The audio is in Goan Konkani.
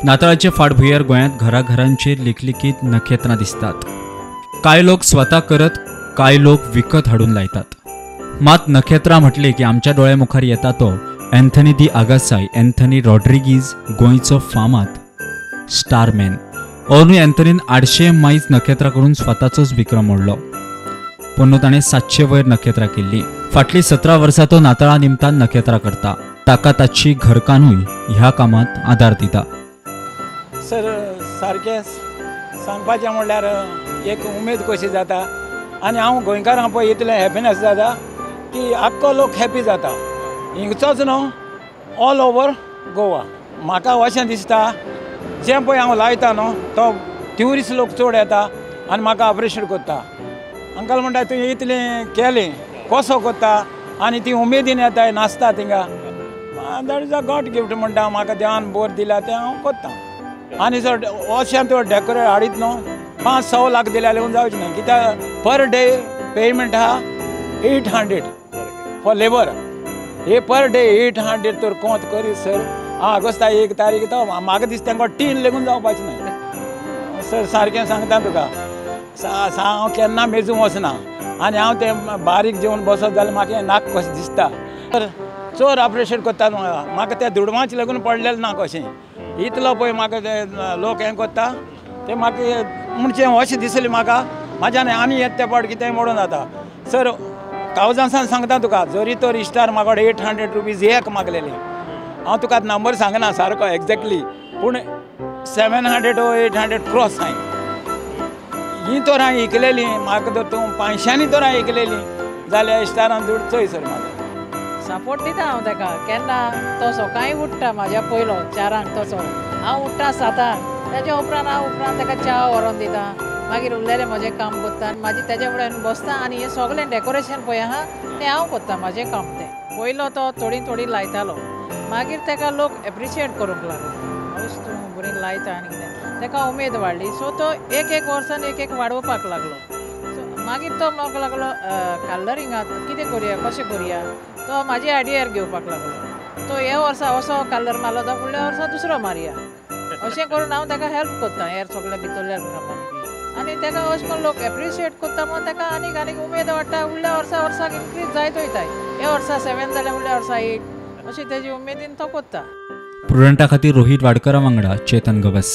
नाताळाचे फाटभुंयेर गोंयांत घराघरांचेर लिकलिकीत नखेत्रां दिसतात. कांय लोक स्वता करत, कांय लोक विकत हाडून लायतात. मात नखेत्रां म्हटले की आमच्या दोळ्या मुखार येता तो अँथनी दी आगासाय, अँथनी रॉड्रिगीज, गोंयचो फामाद स्टारमॅन. अंदू अँथनीन 800 मायज नखेत्रां करून स्वताचोच विक्रम मोडलो. पोन्नू ताणें 700 वयर नखेत्रां केल्लीं. फाटलीं 17 वर्सां तो नाताळा निमतान नखेत्रां करता. ताका ताची घरकान्नूय ह्या कामांत आदार दिता. सर, सारकें सांगपाचें म्हणल्यार एक उमेद कशी जाता आनी हांव गोंयकारांक पळय इतलें हॅपिनस जाता की आख्खो लोक हॅपी जाता, हिंगचोच न्हू, ऑल ओवर गोवा. म्हाका अशें दिसता जें पळय हांव लायता न्हू तो ट्युरिस्ट लोक चड येता आनी म्हाका अप्रिशिएट करता. अंकल म्हणटा तुवें इतलें केलें कसो करता आनी ती उमेदीन येताय नाचता थिंगा. That is a God gift म्हणटा, म्हाका देवान बोर दिला तें हांव करता. आनी सर अशें तो डेकोरेट हाडीत न्हू 5-6 लाख दिल्यार लेगून जावचें ना, कित्याक पर डे पेमेंट आहा 800 फॉर लेबर. हे पर डे 800 तर कोंत करीत सर. ऑगस्टा 1 तारीख तो म्हाका दिसता तांकां 3 लेगून जावपाचें ना. सर सारकें सांगता तुका, हांव केन्ना मेजूंक वचना आनी हांव तें बारीक जेवन बसत जाल्यार म्हाका नाक कशें दिसता. तर चड ऑपरेशन करता म्हाका, म्हाका त्या दुडवांचें लागून पडलेलें ना कशें. इतलो पळय म्हाका ते लोक हें करता ते म्हाका म्हणचें अशें दिसलें म्हाका म्हाज्यान आनी येता ते पावट कितेंय मोडून जाता. सर कावजांसान सांगता तुका, जरी तर इश्टार म्हाका 800 रुपीज एक मागलेली, हांव तुका नंबर सांगना सारको एग्जॅक्टली, पूण 700 वो 800 क्रॉस हांवें ही तर हांवें इकलेली. म्हाका तर तूं 500 तर हांवें इकलेली जाल्यार इश्टारान दुड चोय सर म्हाजो. सपोर्ट दिता हांव ताका. केन्ना तो सकाळीं उठ्ठा म्हाज्या पयलो 4 तसो, हांव उठ्ठा 7, ताच्या उपरांत हांव उपरांत ताका च्या व्हरोन दिता, मागीर उरलेलें म्हजें काम करता आनी मागीर ताच्या फुडें बसता आनी हें सगळें डेकोरेशन पळय आहा तें हांव करता, म्हाजें काम तें. पयलो तो थोडी थोडी लायतालो, मागीर ताका लोक एप्रिशिएट करूंक लागलो, हांवूच तूं बरी लायता आनी कितें, ताका उमेद वाडली. सो तो एक एक वर्सान एक एक वाडोवपाक लागलो. सो मागीर तो म्हणूंक लागलो कलरिंगाक कितें करुया कशें करुया, तो म्हाजी आयडियार घेवपाक लागलो. तो ह्या वर्सा असो कलर मारलो तो फुडल्या वर्सा दुसरो मारया, अशें करून हांव ताका हेल्प करता हेर सगळ्या भितरल्या प्रमाणे. आनी ताका अशें करून लोक एप्रिशिएट करता म्हणून ताका आनीक आनीक उमेद वाडटा. फुडल्या वर्सा वर्साक इनक्रीज जायत वयता, ह्या वर्सा 7 जाल्यार फुडल्या वर्सा 8, अशी तेजी उमेदीन तो करता. प्रुडंटा खातीर रोहित वाडकरा वांगडा चेतन गवस.